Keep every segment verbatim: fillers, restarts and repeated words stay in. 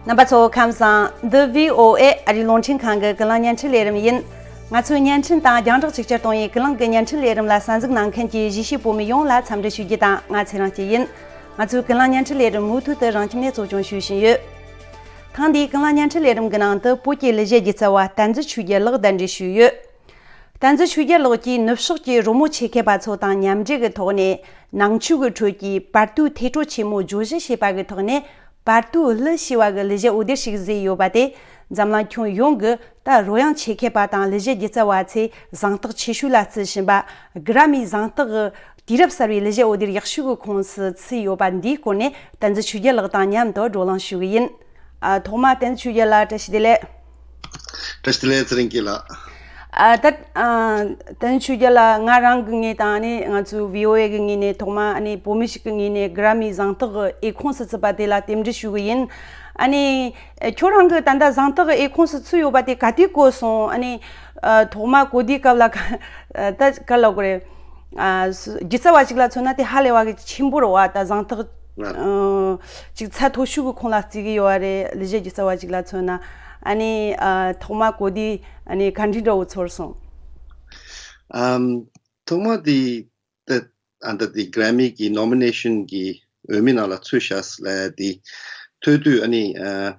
རྣམ་པ་ཚོ་ཁམས་བཟང་། འདི་བྷི་ཨོ་ཨེ་ཨ་རིའི་རླུང་འཕྲིན་ཁང་གི་ཀུན་གླེང་བརྙན་འཕྲིན་ལས་རིམ་ཡིན། ང་ཚོའི་བརྙན་འཕྲིན་དང་རྒྱང་བསྒྲགས་ཅིག་ཅར་གཏོང་བའི་ཀུན་གླེང་གི་བརྙན་འཕྲིན་ལས་རིམ་ལ་གསན་གཟིགས་གནང་མཁན་གྱི་གཞིས་བྱེས་བོད་མི་ཡོངས་ལ་འཚམས་འདྲི་ཞུ་རྒྱུ་དང་། ང་ཚེ་རིང་སྐྱིད་ཡིན། ང་ཚོའི་ཀུན་གླེང་བརྙན་འཕྲིན་ལས་རིམ་མུ་མཐུད་དུ་རང་ཁྱིམ་ནས་གཙོ་སྐྱོང་ཞུ་བཞིན་ཡོད། ཐེངས་འདིའི་ཀུན་གླེང་བརྙན་འཕྲིན་ལས་རིམ་གྱི་ནང་དུ་བོད་ཀྱི་ལས་བྱེད་སྒྱུ་རྩལ་བ་བསྟན་འཛིན་ཆོས་རྒྱལ་ལགས་གདན་འདྲེན་ཞུས་ཡོད། བསྟན་འཛིན་ཆོས་རྒྱལ་ལགས་ཀྱིས་ནུབ་ཕྱོགས་ཀྱི་རོལ་མོ་ཆེད་མཁས་པ་ཚོ་དང་མཉམ་འབྲེལ་གྱི་ཐོག་ནས། ནང་ཆོས་ཀྱི་ཁྲོད་ཀྱི་བར་དོའི་ཐོས་གྲོལ་ཆེན་མོ་བརྗོད་གཞི་ཞེས་པ་གི་ཐོག་ནས། བར་དོའི་གླུ་ཞེས་པ་གི་གླུ་གཞས་འོད་སྡེར་ཞིག་བཟོས་ཡོད་པ་དེ། འཛམ་གླིང་ཁྱོན་ཡོངས་ཀྱི་ད་རོལ་དབྱངས་ཆེད་མཁས་པ་དང་གླུ་གཞས་སྒྱུ་རྩལ་བ་ཚོས་གཟེངས་རྟགས་ཆེ་ཤོས་ལ་བརྩི་བཞིན་པ། གྷ་ར་མི་གཟེངས་རྟགས་ཀྱི་དུས་རབས་གསར་བའི་གླུ་གཞས་འོད་སྡེར་ཡག་ཤོས་ཀྱི་ཁོངས་སུ་ཚུད་ཡོད་པ་འདིའི་སྐོར་ནས། བསྟན་འཛིན་ཆོས་རྒྱལ་ལགས་དང་མཉམ་དུ་བགྲོ་གླེང་ཞུ་གི་ཡིན། ཨ། ཐོག་མ་བསྟན་འཛིན་ཆོས་རྒྱལ་ལགས། བཀྲ་ཤིས་བདེ་ལེགས། བཀྲ་ཤིས་བདེ་ལེགས། ཚེ་རིང་སྐྱིད་ལགས། ཨ། ད། ཨ། བསྟན་འཛིན་ཆོས་རྒྱལ་ལགས། ང་རང་གི་ངོས་དང་། ཨ་ནི་ང་ཚོའི་བྷི་ཨོ་ཨེ་གི་ངོས་ནས། ཐོག་མ་ཨ་ནི་བོད་མི་ཞིག་གི་ངོས་ནས་གྷ་ར་མི་གཟེངས་རྟགས་ཀྱི་འོས་ཁོངས་སུ་ཚུད་པ་དེ་ལ་རྟེན་འབྲེལ་ཞུ་གི་ཡིན། ཨ་ནི་ཁྱོད་རང་གི་ད་ལྟ་གཟེངས་རྟགས་ཀྱི་འོས་ཁོངས་སུ་ཚུད་ཡོད་པ་དེ་ག་དུས་གོ་སོང་། ཨ་ནི། ཨ། ཐོག་མ་གོ་དུས་སྐབས་ལ་ག་ད་ག་ལབ་དགོས་རེད། ཨ། སྒྱུ་རྩལ་བ་ཞིག་ལ་མཚོན་ན་དེ་ཧ་ལས་པ་གི་ཆེན་པོ་རེད་པ། ད་གཟེངས་རྟགས། ང་། ཨ། ཅིག་ཚད་མཐོ་ཤོས་ཀྱི་ཁོངས་ལ་བརྩི་གི་ཡོད་པ་རེད། ལས་བྱེད་སྒྱུ་རྩལ་བ་ཞིག་ལ་མཚོན་ན། ཨ་ནི། ཨ། ཐོག་མ་གོ་དུས་ཨ་ནི་ག་འདྲ་འདྲ་བོ་ཚོར་སོང་། ཨམ། ཐོག་མ་དེ། ད། ཨ། ད་དེ་གྷ་ར་མི་གི་ནོ་མི་ནེ་ཤན་གྱི་འོས་མི་ནང་ལ་ཚུད་ཤག་ཟེར་ལབ་ཡ་དེ་ཐོས་དུས། ཨ་ནི། ཨ།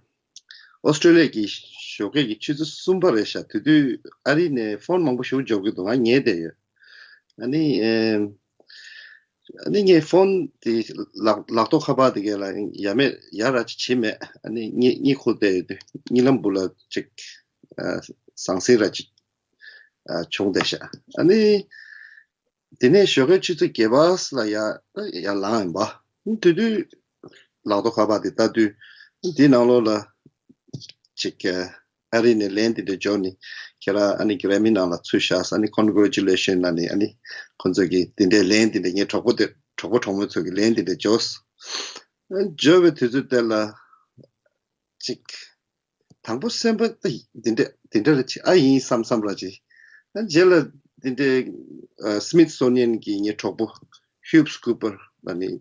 ཨོ་སི་ཀྲོ་ལི་ཡ་གི་ཞོགས་ཀས་ཀྱི་ཆུ་ཚོད་གསུམ་པ་རེད་ཤག་དེ་དུས་ཨ་རི་ནས་ཕོན་མང་པོ་ཞིག་འབྱོར་གྱི་འདུག་ང་ཉལ་བསྡད་ཡོད། ཨ་ནི། ཨེམ། ཨ་ནི་ངས་ཕོན་དེ་ལག་ལག་ཐོག་ཁ་པར་དེ་ག་ལ་ཡ་མེད་ཡ་ར་ཅིག་བྱེད་མེད། ཨ་ནི་གཉིད་གཉིད་ཁུག་བསྡད་ཡོད་དུས་གཉིད་ལམ་བུ་ལ་ཅིག་ཨ། ཟང་ཟིང་ར་ཅིག་ཨ། བྱུང་བསྡད་ཤག་ཨ་ནི། དེ་ནས་ཞོགས་ཀའི་ཆུ་ཚོད་བརྒྱད་པ་ལ་ཡར་ཡར་ལངས་ཡིན་པ། དེ་དུས་ལག་ཐོག་ཁ་པར་དེ་ལྟ་དུས། དེའི་ནང་ལོགས་ལ་ཅིག་ཨ་རི་ནས་ལན་དེ་འདྲ་འབྱོར་ནས། ཁྱེད་རང་ཨ་ནི་གྷ་ར་མི་ནང་ལ་ཚུད་ཤག་ཨ་ནི་ཀོན་གྷ་རེ་ཅུ་ལེ་ཤན་ལབ་ནས། ཨ་ནི་ཁོང་ཚོ་གིས་དེ་འདྲའི་ལན་དེ་འདྲ། ངའི་གྲོགས་པོ་དེ། གྲོགས་པོ་གྲོགས་མོ་ཚོ་གིས་ལན་དེ་འདྲ་འབྱོར། འབྱོར་བའི་དུས་ཚོད་དེ་ལ་ཅིག་དང་པོ་སེམས་པ་ད་འདི་འདྲ་འདི་འདྲ་རེད་ཅེས། ཨ། ཡིན་བསམ་བསམ་ར་ཅིག་ཨ། རྗེས་ལ་འདི་འདྲའི་ཨ། སྨིཐ་སོ་ནི་ཡན་གྱི་ངའི་གྲོགས་པོ་ཧིའུབ་སི་ཀུ་པར་ལབ་ནི།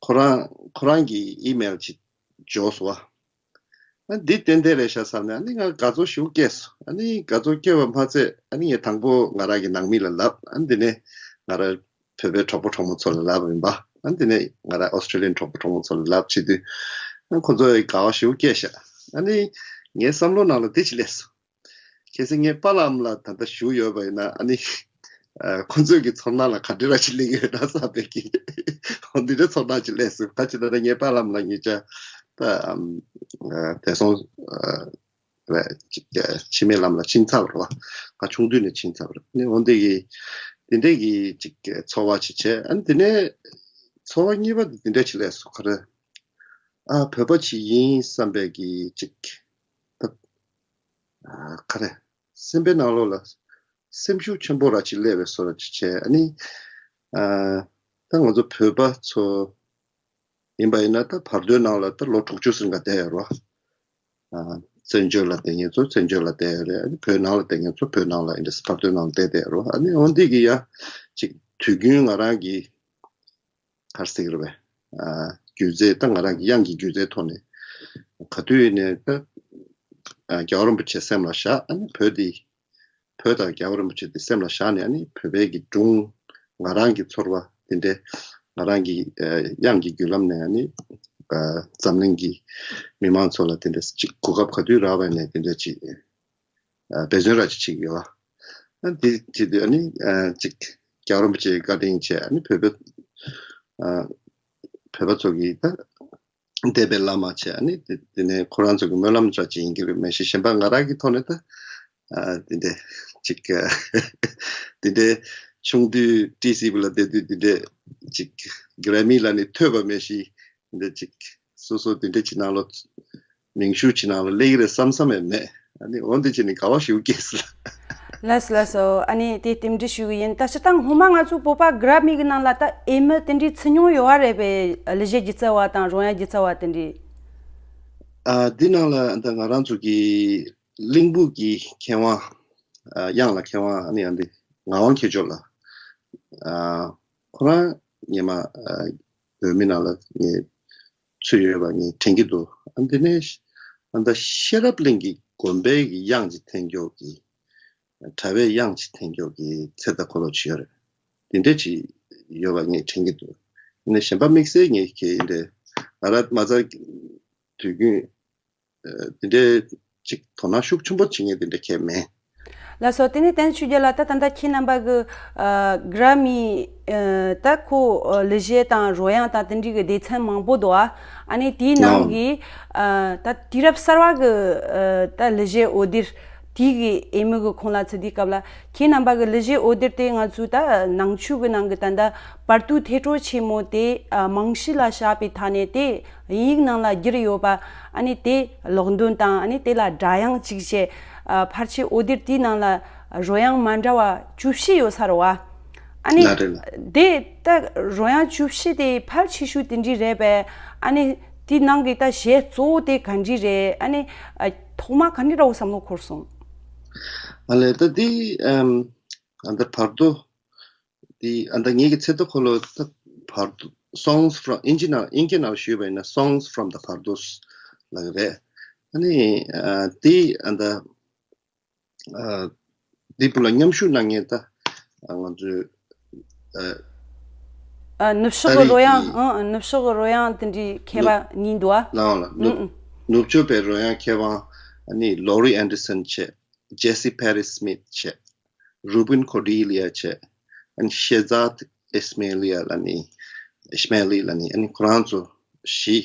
ཁོ་རང་ཁོ་རང་གི་ཨི་མེལ་ཅིག་འབྱོར་སོང་བ། ཨ། འདི་ཏན་ཏན་རེད་ཤག་བསམ་ནས། ཨ་ནི་ང་དགའ་ཚོར་ཞེ་པོ་སྐྱེས་སོང་། ཨ་ནི་དགའ་ཚོར་སྐྱེས་པ་མ་ཚད། ཨ་ནི་ངས་དང་པོ་ང་རང་གི་ནང་མི་ལ་ལབ། ཨ་ནི་དེ་ནས་ང་རང་བོད་པའི་གྲོགས་པོ་གྲོགས་མོ་ཚོ་ལ་ལབ་ཡིན་པ། ཨ་ནི་དེ་ནས་ང་རང་ཨོ་སི་ཀྲོ་ལི་ཡན་གྲོགས་པོ་གྲོགས་མོ་ཚོ་ལ་ལབ་བྱེད་དུས། ཨ། ཁོ་ཚོ་ཡི་དགའ་བ་ཞེ་པོ་སྐྱེས་ཤག་ཨ་ནི་ངའི་བསམ་བློ་ནང་ལ་དེ་ཅིག་སླེབས་སོང་། གལ་སྲིད་ངའི་པཱ་ལགས་ལ་ད་ལྟ་ཞུགས་ཡོད་པ་ཡིན་ན། ཨ་ནི། ཨ། ཁོ་ཚོས་ཀྱི་ཚོར་སྣང་ལ་ག་འདྲ་ར་ཅིག་སླེབས་ཡོད་ན་བསམ་པའི་གི། འོ་འདི་འདྲའི་ཚོར་སྣང་ཅིག་སླེབས་སོང་། ག་ཅི་ལབ་ན་ངའི་པཱ་ལགས་ལ་ངེད་ཅག་ད། ཨམ། ཨ། བགྲེས་སོང་། ཨ། རེད། ཅིག་ཨ། འཆི་མེད་ལམ་ལ་ཕྱིན་ཚར་བ་རེད་པ། ང་ཆུང་དུས་ནས་ཕྱིན་ཚར་བ་རེད། ནི་འོ་འདི་གི་དེ་འདྲའི་གི་ཅིག་ཚོར་བ་ཅིག་བྱས། ཨ་ནི་དེ་ནས་ཚོར་བ་གཉིས་པ་དེ་འདི་འདྲ་ཅིག་སླེབས་སོང་། ག་རེ། ཨ། བོད་པ་ཅིག་ཡིན་བསམ་པའི་གི་ཅིག་ད། ཨ། ག་རེ། སེམས་པའི་ནང་ལོགས་ལ་སེམས་ཤུགས་ཆེན་པོ་ར་ཅིག་སླེབས་པའི་བཟོ་འདྲ་ཅིག་བྱས། ཨ་ནི། ཨ། ད་ང་ཚོ་བོད་པ་ཚོ་ཡིན་པ་ཡིན་ན། ད་བར་དོའི་ནང་ལ་ད་ལོ་དྲུག་ཅུ་ཟིན་ག་བསྡད་ཡོད་རེད་པ། ཨ། བཙན་བྱོལ་ལ་བསྡད་མཁན་ཚོ་བཙན་བྱོལ་ལ་བསྡད་ཡོད་རེད། ཨ་ནི་བོད་ནང་ལ་བསྡད་མཁན་ཚོ་བོད་ནང་ལ་ཨེ་འདྲ་བར་དོའི་ནང་ལ་བསྡད་བསྡད་ཡོད་རེད་པ། ཨ་ནི་འོ་འདི་གི་ཡ་ཅིག་དུས་རྒྱུན་ང་རང་གི་ག་རེ་ཟེར་གྱི་རེད་པས། ཨ། སྒྱུ་རྩལ། ད་ང་རང་གི་དབྱངས་ཀྱི་སྒྱུ་རྩལ་ཐོག་ནས་ག་དུས་ཡིན་ནའི་ད། ཨ། རྒྱལ་བ་རིན་པོ་ཆེ་སེམས་ལ་བཞག་ཨ་ནི་བོད་འདི། བོད་དང་རྒྱལ་བ་རིན་པོ་ཆེ་འདི་སེམས་ལ་བཞག་ནས། ཨ་ནི་བོད་པའི་གི་སྒྲུང་། ང་རང་གི་ཚོར་བ་འདི་འདྲའི། ང་རང་གི། ཨ། དབྱངས་ཀྱི་བརྒྱུད་ལམ་ནས། ཨ་ནི། ཨ། འཛམ་གླིང་གི་མི་མང་ཚོ་ལ་འདི་འདྲ་ཅིག་གོ་སྐབས་ག་དུས་རག་པ་ནས་འདི་འདྲ་ཅིག་ཨ། འབད་བརྩོན་ར་ཅིག་བྱེད་ཀྱི་ཡོད། ཨ། འདི་བྱེད་དུས་ཨ་ནི། ཨ། ཅིག་རྒྱལ་བ་རིན་པོ་ཆེ་བཀའ་དྲིན་བྱས། ཨ་ནི་བོད་པའི། ཨ། བོད་པ་ཚོ་གི་ད་འདས་པའི་བླ་མ་བྱས། ཨ་ནི་དེ་དེ་ནས་ཁོ་རང་ཚོ་གི་སྨོན་ལམ་འདྲ་ཅིག་ཡིན་གྱི་རེད། མ་གཞི་གཞན་པ་ང་རང་གི་ཐོག་ནས་ད། ཨ། འདི་འདྲ་ཅིག་འདི་འདྲ་ཆུང་དུས་ཏི་སི་བི་ལ་བསྡད་དུས་འདི་འདྲ་ཅིག་གྷ་ར་མི་ལ་ནི་ཐོས་པ། མ་གཞི་འདི་ཅིག་སོ་སོ་འདི་འདྲ་ཅིག་ནང་ལོགས་མིང་གཞུང་ཅིག་ནང་ལ་སླེབས་ཀྱི་རེད་བསམ་བསམ་ཡང་མེད། ཨ་ནི་འོ་འདི་བྱས་ནས་དགའ་བ་ཞེ་པོ་སྐྱེས་སོང་། ལགས་སོ་ལགས་སོ། ཨ་ནི་དེ་རྟེན་འབྲེལ་ཞུ་གི་ཡིན། ད་སྤྱིར་བཏང་སྔོན་མ་ང་ཚོ་བོད་པ་གྷ་ར་མི་གི་ནང་ལ་ད་འོས་མི་དེ་འདྲའི་ཚུད་མྱོང་ཡོད་པ་རེད་པས། གླུ་གཞས་སྒྱུ་རྩལ་བ་དང་རོལ་དབྱངས་སྒྱུ་རྩལ་བ་དེ་འདྲའི། ཨ། འདི་ནང་ལ་ད་ང་རང་ཚོ་གི་གླིང་བུ་གི་མཁས་དབང་། ཨ། དབྱངས་ལ་མཁས་དབང་། ཨ་ནི་ཨ་འདི་ངག་དབང་མཁས་མཆོག་ལགས། ཨ། ཁོ་རང་སྔོན་མ། ཨ། འོས་མི་ནང་ལ་ངས་ཚུད་ཡོད་པ་ངས་དྲན་གྱི་འདུག་ཨ། འདི་ནས་ ཨ་ད་ཤེས་རབ་གླིང་གི་དགོན་པའི་གི་དབྱངས་ཅིག་འཐེན་མཁན་གྱི། གྲྭ་པའི་དབྱངས་ཅིག་འཐེན་མཁན་གྱི་ཚེ་བདག་འཁོར་ལོ་ཅིག་ཡོད་རེད། དེ་འདྲ་ཅིག་ཡོད་པ་ངས་དྲན་གྱི་འདུག་ཡིན་ནའི་གཞན་པ་དམིགས་བསལ་ངས་ཁྱེད་ཡིན་ཏེ། ང་རང་མ་རྩ་དུས་རྒྱུན་དེ་འདྲའི་ཅིག་དོ་སྣང་ཤུགས་ཆེན་པོ་བྱེད་མཁན་དེ་འདྲ་གང་ཡང་མེད། ལགས་སོ། དེ་ནས་བསྟན་ཆོས་རྒྱལ་ལགས། ད་ད་ལྟ་ཁྱེད་རྣམ་པ་གི་ཨ་གྷ་ར་མི་ཨ་ད་ཁོ་ཨ་གླུ་གཞས་དང་རོལ་དབྱངས་དང་དེ་འདྲའི་གི་སྡེ་ཚན་མང་པོ་འདུག་ཨ། ཨ་ནི་དེའི་ནང་གི་ཨ་ད་དུས་རབས་གསར་བ་གི་ཨ་ད་གླུ་གཞས་འོད་སྡེར་དེའི་གི་འོས་མི་གི་ཁོངས་ལ་ཚུད་དུས་སྐབས་ལ། ཁྱེད་རྣམ་པ་གི་གླུ་གཞས་འོད་སྡེར་དེ་ང་ཚོའི་ད་ནང་ཆོས་གི་ནང་གི་ད་ལྟ་བར་དོའི་ཐད་གཏོང་ཆེན་མོ་དེ་ཨ་རྨང་གཞི་ལ་བཞག་པའི་ཐ་སྙད་དེ་དབྱིན་ཡིག་ནང་ལ་བསྒྱུར་ཡོད་པ། ཨ་ནི་དེ་ཀློག་འདོན་དང་། ཨ་ནི་དེ་ལ་སྒྲ་དབྱངས་གཅིག་བྱས། ཨ་ཕལ་ཆེར་འོད་སྡེར་དེའི་ནང་ལ་རོལ་དབྱངས་མ་འདྲ་བ་བཅུ་བཞི་ཡོད་ས་རེད་བ། ཨ་ནི་ལགས་རེད་ལགས། དེ་ད་རོལ་དབྱངས་བཅུ་བཞི་དེ་ཕལ་ཆེ་ཤོས་དེ་འདྲ་རེད་པས། ཨ་ནི་དེའི་ནང་གི་ད་གཞས་གཙོ་བོ་དེ་ག་འདྲ་རེད། ཨ་ནི་ཨ་ཐོག་མ་ག་འདྲ་འདྲ་བོ་བསམ་བློ་འཁོར་སོང་། ཨ་ལས། ད་དེ་ཨམ་ཨ་ད་བར་དོ་དེ། ཨ་ད་ངེད་ཀྱི་ཚེ་བདག་འཁོར་ལོ་ད་བར་དོ། Songs from དབྱིན་ཇི་ནང་། དབྱིན་སྐད་ནང་ཞུས་པ་ཡིན་ན་Songs from the Pardos ལབ་ཀྱི་རེད། ཨ་ནི་ཨ་དེ་ཨ་ད་ཨ་དེ་བུ་ལ་མཉམ་ཞུགས་གནང་མཁན་ད་ང་ཚོའི་ཨ་ཨ་ནུབ་ཕྱོགས་ཨ་ཀྱི་རི་རོལ་དབྱངས། ཡི་ཨང་། ནུབ་ཕྱོགས་ཀྱི་རོལ་དབྱངས་དེ་འདྲའི་མཁས་ནུབ་པ་གཉིས་འདུག་ཨ། ལའང་ལ་ནུབ་ཨུ་ཨུ། ནུབ་ཕྱོགས་པའི་རོལ་དབྱངས་མཁས་དབང་ཨ་ནི་Laurie Anderson བྱས། Jesse Perry Smith བྱས། Rubén Cordelia བྱས། ཨ་ནི་Shehzad Ismailia ལབ་ནི། Ismaili ལབ་ནི། ཨ་ནི་ཁོ་རང་ཚོ་བཞི་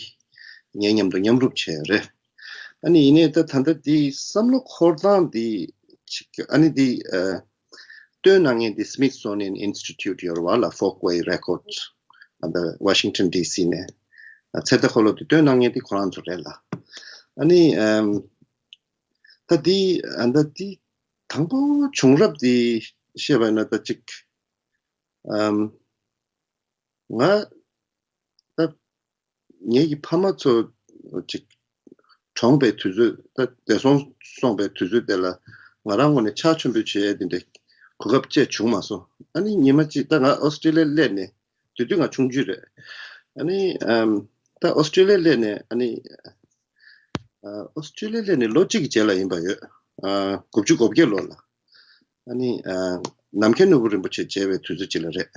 ངའི་མཉམ་དུ་མཉམ་རུབ་བྱས་རེད། ཨ་ནི་ཡིན་ནའི་ད་ད་ལྟ་འདི་བསམ་བློ་འཁོར་སྟངས་འདི་ཅིག་ཨ་ནི་འདི་ཨ་བཏོན་གནང་མཁན་འདི་Smithsonian Institute ཡོད་རེད་བ་ལ། Folkway Records ཨ་ད་Washington D C ནས་ཨ་ཚེ་བདག་འཁོར་ལོ་འདི་བཏོན་གནང་མཁན་འདི་ཁོ་རང་ཚོ་རེད་ལ། ཨ་ནི་ཨམ་ད་འདི་ཨ་ད་འདི་དང་པོ་བྱུང་རབས་འདི་བཤད་པ་ཡིན་ན་ད་ཅིག་ཨམ། ང་ད་ངེད་ཀྱི་ཕ་མ་ཚོ་ཅིག་གྲོངས་པའི་དུས་ཚོད། ད་འདས་སོང་སོང་པའི་དུས་ཚོད་དེ་ལ་ང་རང་ངོས་ནས་ཕྱག་མཆོད་འབུལ་བྱེད་ཡས་དེ་འདྲའི་གོ་སྐབས་བཅས་བྱུང་མ་སོང་། ཨ་ནི་ཉི་མ་གཅིག་ད་ང་ཨོ་སི་ཀྲི་ལི་ཡར་སླེབས་ནས། དེ་དུས་ང་ཆུང་ཆུང་རེད། ཨ་ནི་ཨམ་ད་ཨོ་སི་ཀྲི་ལི་ཡར་སླེབས་ནས། ཨ་ནི་ཨ་ཨོ་སི་ཀྲི་ལི་ཡར་སླེབས་ནས་ལོ་གཅིག་གི་རྗེས་ལ་ཡིན་པ་ཡོད། ཨ་དགུ་བཅུ་གོ་བརྒྱད་ལོ་ལ། ཨ་ནི་ཨ་ནམ་མཁའི་ནོར་བུ་རིན་པོ་ཆེ་མཇལ་བའི་དུས་ཚོད་ཅིག་ལ་རེད།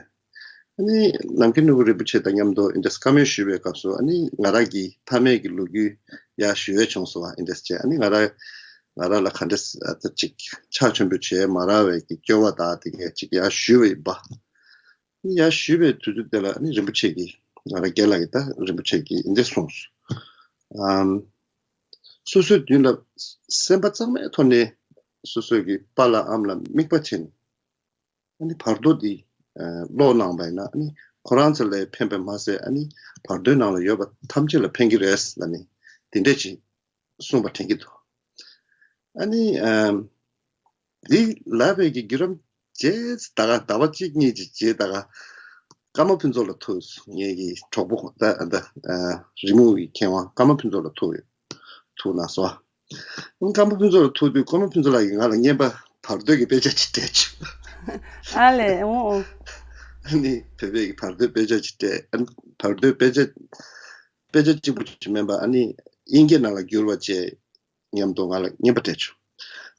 ཨ་ནི་ནམ་མཁའི་ནོར་བུ་རིན་པོ་ཆེ་དང་མཉམ་དུ་ཨིན་ཌས་བཀའ་མོལ་ཞུ་བའི་སྐབས་སུ། ཨ་ནི་ང་རང་གི་ཕ་མེས་ཀྱི་ལོ་རྒྱུས་ཡར་ཞུ་ཡས་བྱུང་སོང་བ། ཨིན་ཌས་བྱས། ཨ་ནི་ང་རང་ང་རང་ལ་ག་འདྲ་ཨ་ད་ཅིག་ཕྱག་མཆོད་འབུལ་བྱེད་མ་རག་པའི་གི་སྐྱོ་བ་དང་དེ་གས་ཅིག་ཡར་ཞུ་བ་ཡིན་པ། ཨ་ནི་ཡར་ཞུ་བའི་དུས་ཚོད་དེ་ལ་ཨ་ནི་རིན་པོ་ཆེ་གིས། ང་རང་རྒན་ལགས་ཀྱིས་ད་རིན་པོ་ཆེ་གིས་ཨིན་ཌས་གསུངས་སོང་། ཨམ། སོ་སོའི་མདུན་ལ་སེམས་པ་གཙང་མའི་ཐོག་ནས་སོ་སོའི་གི་པཱ་ལགས་ཨ་མ་ལགས་དམིགས་པ་བྱས་ནས། ཨ་ནི་བར་དོ་འདི་ཨ་ཀློག་གནང་བ་ཡིན་ན། ཨ་ནི་ཁོ་རང་ཚོ་ལ་ཕན་པ་མ་ཟད། ཨ་ནི་བར་དོའི་ནང་ལ་ཡོད་པ་ཐམས་ཅད་ལ་ཕན་གྱི་རེད་ལབ་ནས་དེ་འདྲས་ཅིག་གསུངས་པ་དྲན་གྱི་འདུག་ཨ་ནི་ཨམ་འདི་ལབ་པའི་གི་བརྒྱུད་རིམ་རྗེས་ད་ག་ཟླ་བ་གཅིག་གཉིས་ཀྱི་རྗེས་ད་ག་ཀརྨ་ཕུན་ཚོགས་ལགས་ཐུག་སོང་། ངེད་ཀྱི་གྲོགས་པོ་ད་ད་ཨ་རི་མོ་གི་མཁས་དབང་ཀརྨ་ཕུན་ཚོགས་ལགས་ཐུག་ཡོད། ཐུག་གནང་སོང་། ཨ་ཀརྨ་ཕུན་ཚོགས་ལགས་ཐུག་དུས་ཀརྨ་ཕུན་ཚོགས་ལགས་ཀྱིས་ང་ལ་རྔན་པ་བར་དོའི་གི་དཔེ་ཆ་ཅིག་སྤྲད་བྱུང་། ཨ་ལས། འོ་འོ། ཨ་ནི་བོད་པའི་གི་བར་དོའི་དཔེ་ཆ་ཅིག་སྤྲད། ཨ་ནི་བར་དོའི་དཔེ་ཆ་དཔེ་ཆ་གཅིག་པུ་ཅིག་མིན་པ། ཨ་ནི་དབྱིན་སྐད་ནང་ལ་བསྒྱུར་བ་བཅས་མཉམ་དུ་ང་ལ་རྔན་པ་སྤྲད་བྱུང་།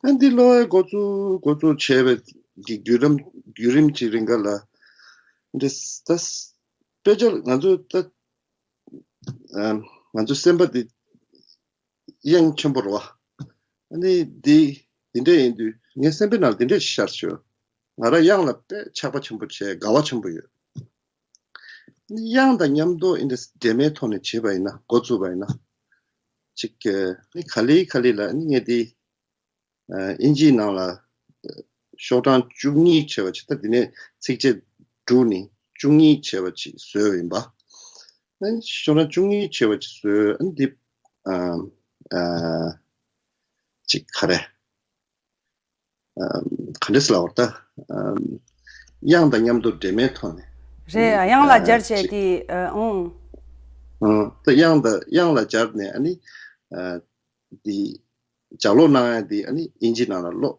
ཨ་འདི་ཀློག་ཡས་འགོ་བཙུགས་འགོ་བཙུགས་བྱས་པའི་གི་བརྒྱུད་རིམ་བརྒྱུད་རིམ་གྱི་རིང་ག་ལ་འདི་ད་དཔེ་ཆ་ང་ཚོ་ད་ཨ་ང་ཚོ་སེམས་པ་འདི་གཡེང་ཆེན་པོ་རེད་བ། ཨ་ནི་འདི་འདི་འདྲ་ཡིན་དུས་ངའི་སེམས་པའི་ནང་འདི་འདྲ་ཞིག་ཤར་བྱུང་། ང་རང་གཡང་ལ་དཔེ་ཆགས་པ་ཆེན་པོ་བྱས། དགའ་བ་ཆེན་པོ་ཡོད། གཡང་དང་མཉམ་དུ་ཨིན་ཌས་འདྲེས་མའི་ཐོག་ནས་བྱས་པ་ཡིན་ན། འགོ་བཙུགས་པ་ཡིན་ན། ཅིག་ཨ་ནི་ག་ལེ་ག་ལེ་ལ་ཨ་ནི་ངས་འདི་ཨ་དབྱིན་ཇིའི་ནང་ལ་ཤོག་གྲངས་བཅུ་གཉིས་བྱས་པ་ཅིག་ད་འདི་ནས་ཚིགས་བཅད་དྲུག་ནས་བཅུ་གཉིས་བྱས་པ་ཅིག་བཟོས་ཡིན་པ། ཨ་ནི་ཤོག་གྲངས་བཅུ་གཉིས་བྱས་པ་ཅིག་བཟོས། ཨ་ནི་འདི་ཨ་ཨ་ཅིག་ག་རེ། ཨམ་ག་འདྲས་ལབ་དགོས་རེད་ད། ཨམ་དབྱངས་དང་མཉམ་དུ་འདྲེས་མའི་ཐོག་ནས། རེད། དབྱངས་ལ་སྦྱར་བྱས་ཅིག་དེ་ཨ་ཨང་། ཨང་། ད་དབྱངས་དང་དབྱངས་ལ་སྦྱར་ནས་ཨ་ནི་ཨ་འདི་ལྗགས་ཀློག་གནང་ཡ་འདི་ཨ་ནི་དབྱིན་ཇི་ནང་ལ་ཀློག་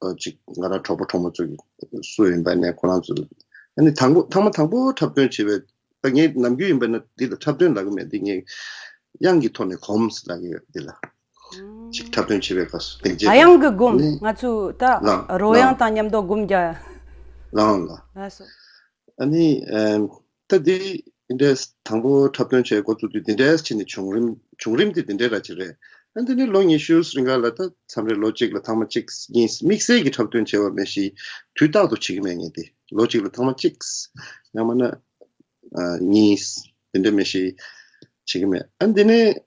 ཨ་ཅིག་ང་རང་གྲོགས་པོ་གྲོགས་མོ་ཚོ་གི་སུ་ཡིན་པ་ནས་ཁོ་རང་ཚོ་ཨ་ནི་དང་པོ་ཐེངས་མ་དང་པོ་འཁྲབ་སྟོན་བྱས་པའི། ད་ངས་ནམ་རྒྱུན་ཡིན་པ་ན་འདི་ལ་འཁྲབ་སྟོན་ལབ་ཀྱི་མེད། འདི་ངས་ དབྱངས་ཀྱི་ཐོག་ནས་གོམས་ལབ་ཀྱི་ཡོད་འདི་ལ། ཅིག་འཁྲབ་སྟོན་བྱེད་པའི་སྐབས་སུ་སྡིངས་ཆའི་སྒང་། དབྱངས་ཀྱི་སྒོམ། ནི་ང་ཚོས་ད་ལའང་རོལ་དབྱངས་དང་མཉམ་དུ་སྒོམ་རྒྱག་ལའང་ལ། ལགས་སོ། ཨ་ནི་ཨམ། ད་འདི་འདི་འདྲའི་དང་པོ་འཁྲབ་སྟོན་བྱེད་འགོ་བཙུགས་དུས་འདི་འདྲའི་བྱས་ནས་བྱུང་རིམ་བྱུང་རིམ་དེ་འདི་འདྲའི་ར་ཅིག་རེད། ཨ་འདི་ནི་ལོ་ཉི་ཤུ་རིང་ག་ལ་ད་མཚམས་རེ་ལོ་གཅིག་ལ་ཐེངས་མ་གཅིག་གཉིས་དམིགས་བསལ་གྱི་འཁྲབ་སྟོན་བྱས་པ་མེད་ཞིང་། དུས་རྟག་ཏུ་བྱེད་ཀྱི་མེད་ངས་དེ། ལོ་གཅིག་ལ་ཐེངས་མ་གཅིག་ཡང་མིན་ན་ཨ་གཉིས་དེ་འདྲ་མེད་ཞིང་བྱེད་ཀྱི་མེད། ཨ་འདི་ནས་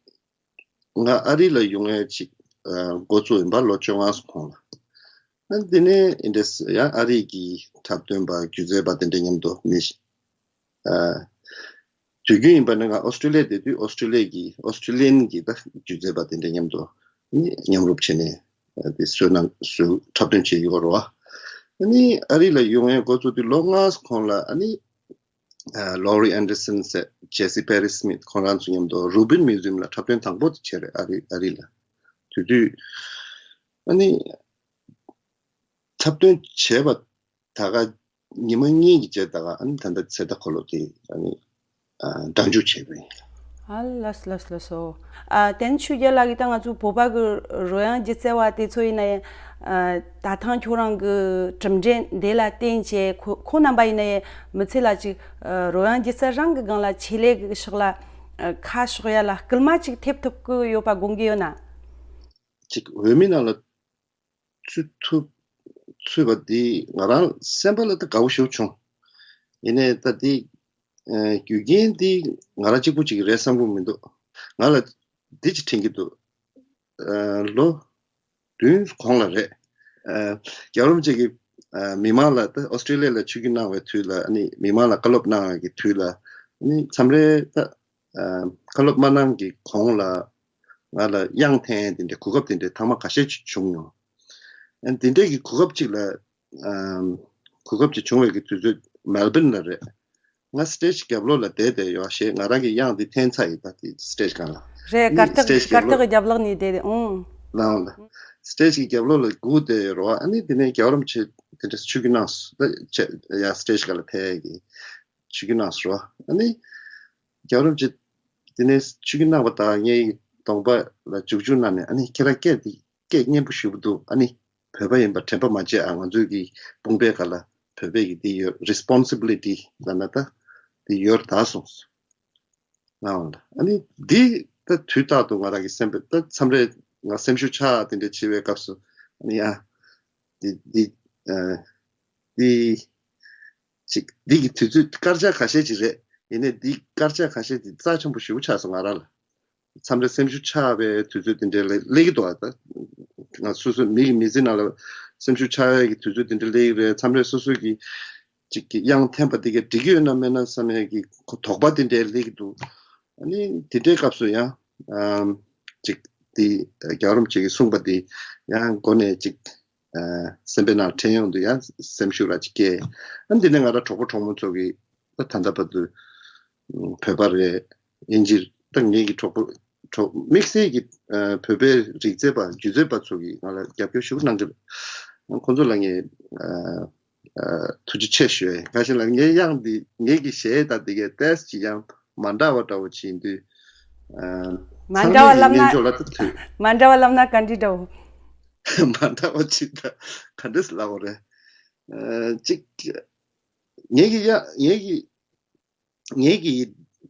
ང་ཨ་རི་ལ་ཡོང་ཡས་ཅིག་ཨ་འགོ་བཙུགས་ཡིན་པ། ལོ་བཅོ་ལྔ་གོང་ལ། ཨ་འདི་ནས་ཨིན་ཌི་ཡ་ཡང་ཨ་རི་གི་འཁྲབ་སྟོན་པ་སྒྱུ་རྩལ་པ་དེ་འདྲ་མཉམ་དུ་མི་ཤི་ཨ་དུས་རྒྱུན་ཡིན་པ་ནི་ང་ཨོ་སི་ཀྲི་ལི་ཡ་བསྡད་དུས་ཨོ་སི་ཀྲི་ལི་ཡ་གི་ཨོ་སི་ཀྲི་ལི་ཡན་གྱི་ད་སྒྱུ་རྩལ་པ་དེ་འདྲ་མཉམ་དུ་ནི་མཉམ་རུབ་བྱས་ནས་ཨ་དེ་བཟོས་གནང་བཟོས་འཁྲབ་སྟོན་བྱེད་ཀྱི་ཡོད་རེད་བ། ཨ་ནི་ཨ་རི་ལ་ཡོང་ཡས་འགོ་བཙུགས་དུས་ལོ་ལྔ་གོང་ལ་ཨ་ནི། ཨ་ལོ་རི་ཨན་ཌར་སན་ཟེར་ཇེ་སི་པེ་རི་སི་མིད་ཁོང་རང་ཚོ་མཉམ་དུ་རུ་བིན་མིའུ་ཛི་ཡམ་ལ་འཁྲབ་སྟོན་དང་པོ་དེ་བྱས་རེད། ཨ་རི་ཨ་རི་ལ། དེ་དུས་ཨ་ནི་འཁྲབ་སྟོན་བྱས་པ་ད་ག་ཉི་མ་གཉིས་ཀྱི་རྗེས་ད་ག་ཨ་ནི་ད་ལྟ་ཚེ་བརྟན་འཁོར་ལོ་དེ་ཨ་ནི་ཨ་སྒྲ་འཇུག་བྱས་པ་ཡིན། ཨ་ལགས་ལགས་ལགས་སོ། ཨ་བསྟན་ཆོས་རྒྱལ་ལགས་ཀྱིས་ད་ང་ཚོའི་བོད་པ་གི་རོལ་དབྱངས་སྒྱུ་རྩལ་བ་དེ་ཚོ་ཡིན་ན་ཡང་ཨ་ད་ཐེངས་ཁྱོད་རང་གི་གྲུབ་འབྲས་འདི་ལ་བརྟེན་བྱས་ཁོ་ཁོང་རྣམ་པ་ཡིན་ན་ཡང་མི་ཚེ་ལ་ཅིག་ཨ་རོལ་དབྱངས་སྒྱུ་རྩལ་རང་གི་སྒང་ལ་ཆེད་ལས་ཀྱི་ཕྱོགས་ལ་ཨ་ཁ་ཕྱོགས་ཡ་ལ་སྐུལ་མ་ཅིག་ཐེབས་ཐུབ་ཀྱི་ཡོད་པ་དགོངས་ཀྱི་ཡོད་ན། ཅིག་འོས་མི་ནང་ལ་ཚུད་ཐུབ་ཚུད་པ་འདི་ང་རང་སེམས་པ་ལ་ད་དགའ་བོ་ཞེ་པོ་བྱུང་། ཡིན་ནའི་ད་འདི་ཨ་རྒྱུ་རྐྱེན་འདི་ང་རང་གཅིག་པུ་ཅིག་རེད་བསམ་གྱི་མི་འདུག་ང་ལ་འདི་ཅིག་དྲན་གྱི་འདུག་ཨ་ལོ་བདུན་གོང་ལ་རེད། ཨ་རྒྱལ་བ་རིན་པོ་ཆེ་གིས་ཨ་མི་མང་ལ་ད་ཨོ་སི་ཀྲི་ལི་ཡ་ལ་ཆིབས་བསྒྱུར་གནང་བའི་དུས་ལ། ཨ་ནི་མི་མང་ལ་བཀའ་སློབ་གནང་བའི་གི་དུས་ལ། ཨ་ནི་མཚམས་རེ་ད་ཨ་བཀའ་སློབ་མ་གནང་གི་གོང་ལ་ང་ལ་དབྱངས་འཐེན་དེ་འདྲའི་གོ་སྐབས་དེ་འདྲའི་ཐེངས་མ་ཁ་ཤས་ཅིག་བྱུང་མྱོང་། ཨ་ནི་དེ་འདྲའི་གི་གོ་སྐབས་ཅིག་ལ་ཨ་གོ་སྐབས་ཅིག་བྱུང་བའི་གི་དུས་ཚོད་མེལ་བྷན་ལ་རེད། ང་སི་ཊེ་ཇི་རྒྱབ་ལོགས་ལ་བསྡད་བསྡད་ཡོད་ཞེས། ང་རང་གི་དབྱངས་འདི་འཐེན་ཚར་ཡིན་པ་དེ་སི་ཊེ་ཇི་སྒང་ལ། རེད། ནི་གར་སྟེགས་སི་ཊེ་ཇི་གར་རྒྱབ་ལོགས་སྟེགས་ཀྱི་རྒྱབ་ལོགས་ནས་བསྡད་དེ་ཨང་། ལའང་ལ། སི་ཊེ་ཇི་གི་རྒྱབ་ལོགས་ལ་སྒུག་བསྡད་ཡོད་རེད་བ། ཨ་ནི་དེ་ནས་རྒྱལ་བ་རིན་པོ་ཆེ་དེ་འདྲ་ཆིབས་བསྒྱུར་གནང་སོང་། ད་ཆེ་ཡ་སི་ཊེ་ཇི་སྒང་ལ་ཕེབས་ཀྱི་ཆིབས་བསྒྱུར་གནང་སོང་རེད་བ། ཨ་ནི་རྒྱལ་བ་རིན་པོ་ཆེ་དེ་ནས་ཆིབས་བསྒྱུར་གནང་བ་དང་ངའི་གདོང་པ་ལ་འཇུག་འཇུག་གནང་ནས། ཨ་ནི་ཁྱེད་རང་སྐད་འདི་སྐད་སྙན་པོ་ཞེ་པོ་འདུག་ཨ་ནི་བོད་པ་ཡིན་པ་དྲན་པ་མ་བརྗེད་ཨ། ང་ཚོའི་གི་དཔུང་པའི་སྒང་ལ་བོད་པའི་གི་འདི་ཡོད། རི་སི་པོན་སི་བི་ལི་ཊི་ལབ་ན་ད་འདི་ཡོད་རེད་ད་གསུངས་སོང་། ཨ་ནི་འདི་ད་དུས་རྟག་ཏུ་ང་རང་གི་སེམས་པའི་ད་མཚམས་རེ་ང་སེམས་ཤུགས་ཆག་དེ་འདྲ་བྱེད་པའི་སྐབས་སུ། ཨ་ནི་ཡ་འདི་འདི་ཨ་འདི་ཅིག་འདི་གི་དུས་ཚོད་སྐར་ཆ་ཁ་ཤས་ཅིག་རེད། ཡིན་ནའི་འདི་སྐར་ཆ་ཁ་ཤས་འདི་རྩ་ཆེན་པོ་ཞེ་པོ་ཆགས་སོང་ང་རང་ལ། མཚམས་རེ་སེམས་ཤུགས་ཆག་པའི་དུས་ཚོད་དེ་འདྲའི་སླེབས་སླེབས་ཀྱི་འདུག་ཨ། ད་ང་སོ་སོའི་མི་གི་མི་ཚེ་ནང་ལ་སེམས་ཤུགས་ཆག་ཡས་ཀྱི་དུས་ཚོད་དེ་འདྲ་སླེབས་ཀྱི་རེད། མཚམས་རེ་སོ་སོ་གི་ཅིག་གི་དབྱངས་འཐེན་པ་དེ་གས་འགྲིག་གི་ཡོད་ན་མེད་ན་བསམ་ཡས་ཀྱི་དོགས་པ་དེ་འདྲའི་སླེབས་ཀྱི་འདུག་ཨ་ནི་དེ་འདྲའི་སྐབས་སུ་ཡང་ཨམ་ཅིག་དེ་རྒྱལ་བ་རིན་པོ་ཆེ་གིས་གསུངས་པ་དེ་ཡང་མགོ་ནས་ཅིག་ཨ་སེམས་པའི་ནང་དྲན་ཡོང་དུས་ཡང་སེམས་ཤུགས་ར་ཅིག་སྐྱེས། ཨ་ནི་དེ་ནས་ང་རང་གྲོགས་པོ་གྲོགས་མོ་ཚོ་གིས་ད་ད་ལྟ་བར་དུ་ཨམ་བོད་པ་རེད། ཨིན་ཇི་ད་ངེད་ཀྱི་གྲོགས་པོ་གྲོགས་དམིགས་བསལ་གྱི་ཨ་བོད་པའི་རིག་རྩལ་པ་སྒྱུ་རྩལ་པ་ཚོ་གིས་ང་ལ་རྒྱབ་སྐྱོར་ཞེ་པོ་གནང་གི་རེད། ཁོང་ཚོ་ལ་ངས་ཨ་ཨ་ཐུགས་རྗེ་ཆེ་ཞུ་ཡ་ཡིན། ག་ཞིག་ལ་ངའི་དབྱངས་འདི་ངེད་ཀྱི་གཞས་དང་འདི་གའི་ཏོག་ཙམ་ཅིག་ཡང་མ་འདྲ་བ་འདྲ་བོ་བྱེད་དུས། ཨ་མ་འདྲ་བ་ཚང་མས་ལབ་ཀྱི་ན་སྙན་ཅོག་ལ་ད་ཐུག་མ་འདྲ་བ་ལབ་ན་ག་འདྲ་འདྲ་བོ། མ་འདྲ་བ་ཅིག་ད་ག་འདྲས་ལབ་དགོས་རེད། ཨ་ཅིག་ངེད་ཀྱི་ཡ་ངེད་ཀྱི་ངེད་ཀྱི་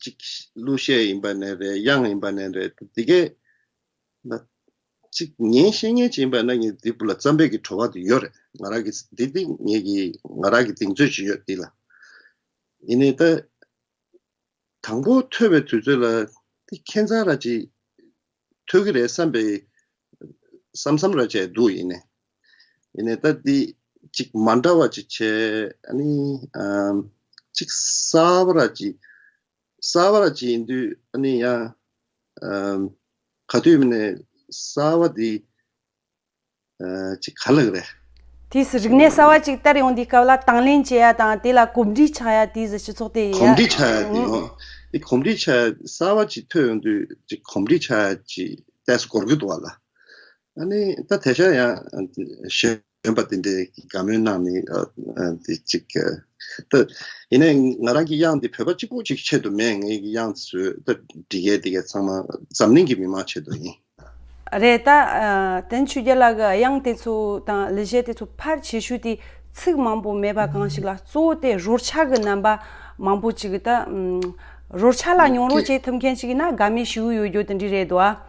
ཅིག་གླུ་གཞས་ཡིན་པ་ནས་རེད། དབྱངས་ཡིན་པ་ནས་རེད། འདི་གས་ཅིག་ངའི་བཤད་མཁན་ཅིག་ཡིན་པ་ན་ངས་འདི་བུ་ལ་བརྩམས་པའི་གི་བྲོ་བ་དེ་ཡོད་རེད། ང་རང་གི་འདི་འདི་ངེད་ཀྱི་ང་རང་གི་གདེང་ཚོད་ཅིག་ཡོད་འདི་ལ། ཡིན་ནའི་ད་དང་པོ་ཐོས་པའི་དུས་ཚོད་ལ་འདི་ཁྱད་མཚར་ར་ཅིག་ཐོས་ཀྱི་རེད་བསམ་པའི་བསམ་བསམ་ར་བྱས་འདུག་ཡིན་ནའི། ཡིན་ནའི་ད་འདི་ཅིག་མ་འདྲ་བ་ཅིག་བྱས། ཨ་ནི་ཨམ་ཅིག་གསར་པ་ར་ཅིག་གསར་པ་ར་ཅིག་ཡིན་དུས། ཨ་ནི་ཡང་ཨམ་ག་དུས་མིན་ནས་གསར་པ་འདི་ཨ་ཅིག་ག་ལབ་རེད། དེས་རིག་གནས་གསར་པ་ཅིག་དར་ཡོང་དུས་སྐབས་ལ་དང་ལེན་བྱེད་ཡ་དང་དེ་ལ་གོམས་འདྲིས་ཆགས་ཡ་དེས་སྤྱི་ཚོགས་དེ་ཡ་གོམས་འདྲིས་ཆགས་ཡ་དེ་ཡང་དེ་གོམས་འདྲིས་ཆགས་ཡ་གསར་པ་ཅིག་ཐོས་ཡོང་དུས་ཅིག་གོམས་འདྲིས་ཆགས་ཡ་ཅིག་ཏོག་ཙམ་འགོར་གྱི་འདུག་བ་ལ། ཨ་ནི་ད་དེང་སང་ཡང་གཞས་ འདོན་པ་དེ་འདྲའི་དགའ་མོས་གནང་ནས་ཨ་ཨ་དེ་གཅིག་ཨ་ད་ཡིན་ནའི་ང་རང་གི་དབྱངས་དེ་བོད་པ་གཅིག་པུ་གཅིག་ཆེད་དུ་མེད། ངའི་དབྱངས་བཟོས་ད་འབྲི་མཁན་དེ་ག་ཚང་མ་འཛམ་གླིང་གི་མི་མང་ཆེད་དུ་ཡིན། རེད་ད། ཨ་བསྟན་ཆོས་རྒྱལ་ལགས་ཀྱི་དབྱངས་དེ་ཚོ་དང་གླུ་གཞས་དེ་ཚོ་ཕལ་ཆེ་ཤོས་དེ་ཚིག་མང་པོ་མེད་པ་གང་ཞིག་ལ་གཙོ་བོ་དེ་རོལ་ཆ་གི་རྣམ་པ་མང་པོ་ཅིག་ད་ཨམ་རོལ་ཆ་ལ་མྱོང་རོལ་བྱེད་ཐུབ་མཁན་ཅིག་ཡིན་ན་དགའ་མོས་ཞེ་པོ་ཡོད་རྒྱུ་དེ་འདྲ་རེད་འདུག་ཨ། ཨ།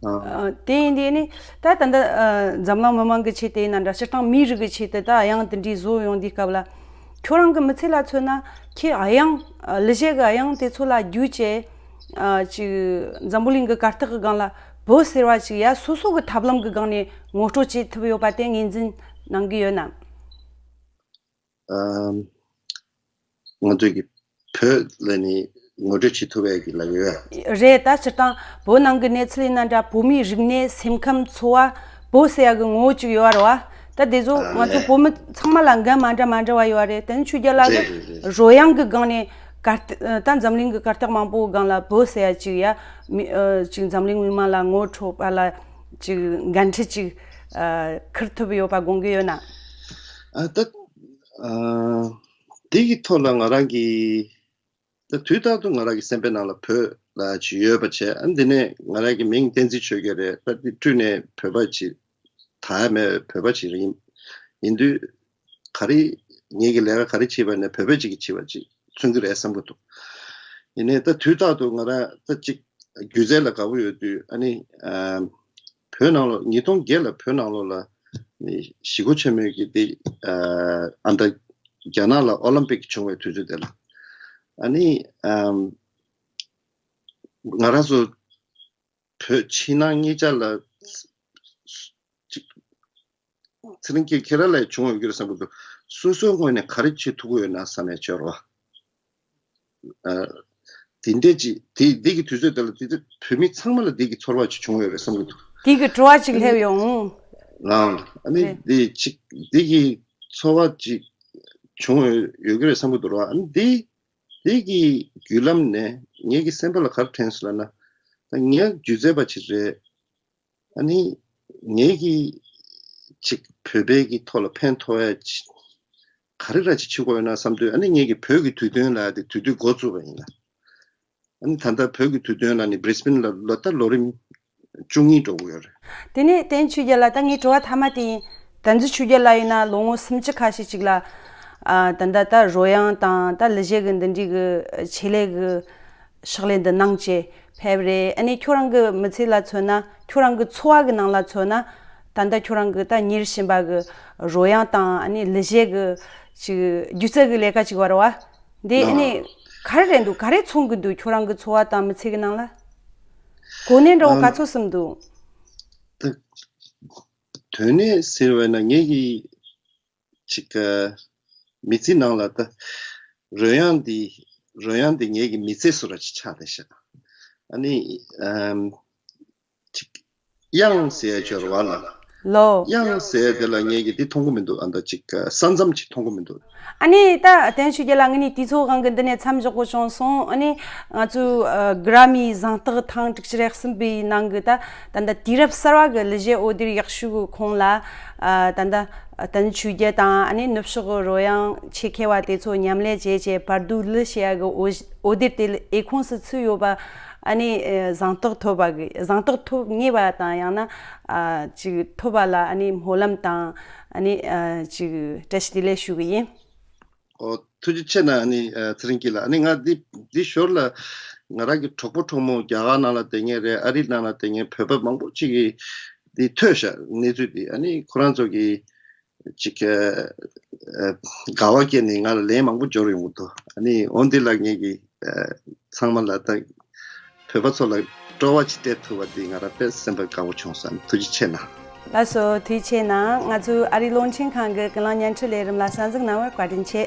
ཨ་དེ་ཡིན་དུས་ནི་ད་ད་ལྟ་ཨ་འཛམ་གླིང་མི་མང་གི་ཆེད་དུ་ཡིན་ན་འདྲ། སྤྱིར་བཏང་མིའི་རིགས་ཀྱི་ཆེད་དུ་ད་དབྱངས་དེ་འདྲའི་བཟོ་ཡོང་དུས་སྐབས་ལ། ཁྱོད་རང་གི་མི་ཚེ་ལ་མཚོན་ན་ཁྱེད་དབྱངས་ཨ་གླུ་གཞས་ཀྱི་དབྱངས་དེ་ཚོ་ལ་བརྒྱུད་བྱས། ཨ་ཅིག་འཛམ་བུ་གླིང་གི་གར་སྟེགས་ཀྱི་སྒང་ལ་བོད་ཟེར་བ་ཅིག་ཡ་སོ་སོ་གི་ཐབས་ལམ་གྱི་སྒང་ནས་ངོ་སྤྲོད་བྱེད་ཐུབ་ཡོད་པ་དེ་ངོས་འཛིན་གནང་གི་ཡོད་ན། ཨམ། ང་ཚོས་ཀྱི་བོད་ལ་ནི་ངོ་སྤྲོད་བྱེད་ཐུབ་ཡས་ཀྱི་ལབ་ཡོད། རེད་ད། སྤྱིར་བཏང་བོད་ནང་གི་གནས་ཚུལ་ཡིན་ན་འདྲ། བོད་མིའི་རིག་གནས། སེམས་ཁམས། འཚོ་བ། བོད་ཟེར་ཡ་གི་ངོ་བོ་ཅིག་ཡོད་རེད་བ། ད་དེ་ཚོ་ང་ཚོ་བོད་མི་ཚང་མ་ལ་འགན་མ་འདྲ་མ་འདྲ་བ་ཡོད་རེད། དེ་ནི་ཆོས་རྒྱལ་ལགས་ཀྱིས་རོལ་དབྱངས་ཀྱི་སྒང་ནས་གར་སྟེགས་ད་འཛམ་གླིང་གི་གར་སྟེགས་མང་པོའི་སྒང་ལ་བོད་ཟེར་ཡ་ཅིག་ཡ་མི་ཨ་ཅིག་འཛམ་གླིང་མི་མང་ལ་ངོ་འཕྲོད་པ་ལ་ཅིག་འགན་འཁྲི་ཅིག་ཨ་འཁུར་ཐུབ་ཡོད་པ་དགོངས་ཀྱི་ཡོད་ན། ཨ་ད་ཨ་དེ་གི་ཐོག་ལ་ང་རང་གི་ད་དུས་རྟག་ཏུ་ང་རང་གི་སེམས་པའི་ནང་ལ་བོད་ལ་ཅིག་ཡོད་པ་བྱས། ཨ་འདི་ནས་ང་རང་གི་མིང་བསྟན་འཛིན་ཆོས་རྒྱལ་རེད། ད་འདི་བསྐྲུན་ནས་བོད་པ་ཅིག་ད་མེད་བོད་པ་ཅིག་རེད་ཡིན། ཡིན་དུས་ག་རེ་ངེད་ཀྱི་ལས་ཀ་ག་རེ་བྱེད་པ་ནས་བོད་པ་ཅིག་གིས་བྱེད་པ་ཅིག་མཚོན་གྱི་རེད་བསམ་གྱི་འདུག་ཡིན་ནའི་ད་དུས་རྟག་ཏུ་ང་རང་ད་ཅིག་སྒྱུ་རྩལ་ལ་དགའ་པོ་ཡོད་དུས། ཨ་ནི་ཨ་བོད་ནང་ལོགས་ཉིས་སྟོང་བརྒྱད་ལ་བོད་ནང་ལོགས་ལ་ནི་ཞི་གོ་ཆེན་མོའི་གི་དེ་ཨ་ཨ་ད་རྒྱ་ནག་ལ་ཨོ་ལིམ་པིག་བྱུང་བའི་དུས་ཚོད་དེ་ལ། ཨ་ནི་ཨམ་ང་རང་ཚོ་བོད་ཕྱི་ནང་གཉིས་ཆ་ལ་ཅིག་ཚེ་རིང་སྐྱིད་ཁྱེད་རང་ལ་བྱུང་ཡོད་ཀྱི་རེད་བསམ་གྱི་འདུག་སོ་སོའི་ངོས་ནས་ག་རེ་བྱེད་ཐུབ་ཀྱི་ཡོད་ན་བསམ་ཡས་བྱོས་རོགས། ཨ་དེ་འདྲས་ཅིག་དེ་འདི་གི་དུས་ཚོད་དེ་ལ་དེ་དེ་བོད་མི་ཚང་མ་ལ་འདི་གི་ཚོར་བ་ཅིག་བྱུང་ཡོད་རེད་བསམ་གྱི་འདུག་དེ་གི་དྲི་བ་ཅིག་སླེབས་ཡོང་། ཨ་ཨ་ནི་རེད། འདི་ཅིག་འདི་གི་ཚོར་བ་ཅིག་བྱུང་ཡོད་ཀྱི་རེད་བསམ་གྱི་འདུག་ར། ཨ་ནི་འདི་འདི་གི་བརྒྱུད་ལམ་ནས་ངེད་ཀྱི་སེམས་པ་ལ་ག་རེ་དྲན་སོང་ལབ་ན། ད་ངས་སྒྱུ་རྩལ་པ་ཅིག་རེད། ཨ་ནི་ངེད་ཀྱིས་ཅིག་བོད་པའི་གི་ཐོག་ལ་ཕན་ཐོགས་ཡ་ཅིག་ག་རེ་ར་ཅིག་བྱེད་དགོས་ཡོད་ན་བསམ་དུས། ཨ་ནི་ངེད་ཀྱིས་བོད་ཀྱི་དུས་སྟོན་ལ་དེ་དུས་དུས་འགོ་བཙུགས་པ་ཡིན་ལ། ཨ་ནི་ད་ལྟ་བོད་ཀྱི་དུས་སྟོན་ལ་ནི་བྷི་རི་སི་བྷེན་ལ་ལོ་ད་ལོ་རིམ་བཅུ་གཉིས་འགྲོ་གི་ཡོད་རེད། དེ་ནས་བསྟན་ཆོས་རྒྱལ་ལགས། ད་ངའི་དྲི་བ་མཐའ་མ་དེ་ཡིན། བསྟན་འཛིན་ཆོས་རྒྱལ་ལགས་ཡིན་ན་ལོ་ངོ་སུམ་ཅུ་ཁ་ཤས་ཅིག་ལ་ཨ་ད་ལྟ་ད་རོལ་དབྱངས་དང་ད་གླུ་གཞས་ཀྱི་འདི་འདྲའི་གི་ཆེད་ལས་གི་ཕྱག་ལས་འདི་གནང་བྱས་ཕེབས་རེད། ཨ་ནི་ཁྱོད་རང་གི་མི་ཚེ་ལ་མཚོན་ན། ཁྱོད་རང་གི་འཚོ་བ་གི་ནང་ལ་མཚོན་ན། ད་ལྟ་ཁྱོད་རང་གི་ད་གཉེར་བཞིན་པ་གི་རོལ་དབྱངས་དང་ཨ་ནི་གླུ་གཞས་གི་ཅིག་སྒྱུ་རྩལ་གི་ལས་ཀ་ཅིག་ཡོད་རེད་བ། འདི་ཨ་ནི་ག་རེ་རེད་འདུག་ག་རེ་མཚོན་གི་འདུག་ཁྱོད་རང་གི་འཚོ་བ་དང་མི་ཚེ་གི་ནང་ལ། གོ་གནས་འདྲ་བོ་ག་ཚོད་ཟིན་འདུག་ད་དོན་གནད་ཟེར་བས་ན་ངེད་ཀྱི་ཅིག་ཨ་མི་ཚེ་ནང་ལ་ད་རོལ་དབྱངས་འདི་རོལ་དབྱངས་འདི་ངེད་ཀྱི་མི་ཚེ་སུ་ར་ཅིག་ཆགས་བསྡད་ཤག་ཨ་ནི་ཨམ་ཅིག་དབྱངས་ཟེར་ཡ་ཅིག་ཡོད་རེད་བ་ལ། ལོ། དབྱངས་ཟེར་ཡ་དེ་ལ་ངེད་ཀྱིས་འདི་མཐོང་གི་མི་འདུག་ཨ་ད་ཅིག་ཨ་ས་མཚམས་ཅིག་མཐོང་གི་མི་འདུག་ཨ་ནི་ད་བསྟན་ཆོས་རྒྱལ་ལགས། ངས་ནི་དུས་ཚོད་དབང་གིས་འདི་ནས་མཚམས་འཇོག་དགོས་བྱུང་སོང་། ཨ་ནི་ང་ཚོའི་ཨ་གྷི་ར་མི་གཟེངས་རྟགས་ཐེངས་དྲུག་ཅུ་རེ་གསུམ་པའི་ནང་གི་ད་ད་ལྟ་དུས་རབས་གསར་བ་གི་གླུ་གཞས་འོད་སྡེར་ཡག་ཤོས་གི་ཁོངས་ལ་ཨ་ད་ལྟ་བསྟན་ཆོས་རྒྱལ་དང་ཨ་ནི་ནུབ་ཕྱོགས་གི་རོལ་དབྱངས་ཆེད་མཁས་པ་དེ་ཚོ་མཉམ་ལས་བྱས་བྱས་བར་དོའི་གླུ་ཞེས་ཡ་གི་འོད་འོད་སྡེར་དེ་འོས་ཁུངས་སུ་ཚུད་ཡོད་པ། ཨ་ནི་ཨ་གཟེངས་རྟགས་ཐོབ་པ་གི་གཟེངས་རྟགས་ཐོབ་ངེས་པ་དང་། ཡང་ན་ཨ་ཅིག་ཐོབ་པ་ལ་ཨ་ནི་སྨོན་ལམ་དང་ཨ་ནི་ཨ་ཅིག་བཀྲ་ཤིས་བདེ་ལེགས་ཞུ་གི་ཡིན། ཨོ་ཐུགས་རྗེ་ཆེ་གནང་། ཨ་ནི་ཨ་ཚེ་རིང་སྐྱིད་ལགས། ཨ་ནི་ང་འདི་འདི་ཞོར་ལ་ང་རང་གི་གྲོགས་པོ་གྲོགས་མོ་རྒྱ་གར་ནང་ལ་བསྡད་མཁན་རེད། ཨ་རི་ནང་ལ་བསྡད་མཁན་བོད་པ་མང་པོ་ཅིག་གིས་འདི་ཐོས་ཤག་གནས་ཚུལ་འདི། ཨ་ནི་ཁོ་རང་ཚོ་གིས་ཅིག་ཨ་ཨ་དགའ་བ་སྐྱེས་ནས་ང་ལ་ལན་མང་པོ་འབྱོར་ཡོང་གི་འདུག་ཨ་ནི་འོ་འདི་ལ་ངེད་ཀྱིས་ཨ་ཚང་མ་ལ་ད་བོད་པ་ཚོ་ལ་སྤྲོ་བ་ཅིག་སྟེར་ཐུབ་པ་འདི་ང་རང་དཔེ་སེམས་པ་དགའ་བོ་བྱུང་སོང་། ཐུགས་རྗེ་ཆེ་གནང་། ལགས་སོ། ཐུགས་རྗེ་ཆེ་གནང་། ང་ཚོའི་ཨ་རིའི་རླུང་འཕྲིན་ཁང་གི་ཀུན་གླེང་བརྙན་འཕྲིན་ལས་རིམ་ལ་གསན་གཟིགས་གནང་བར་བཀའ་དྲིན་ཆེ།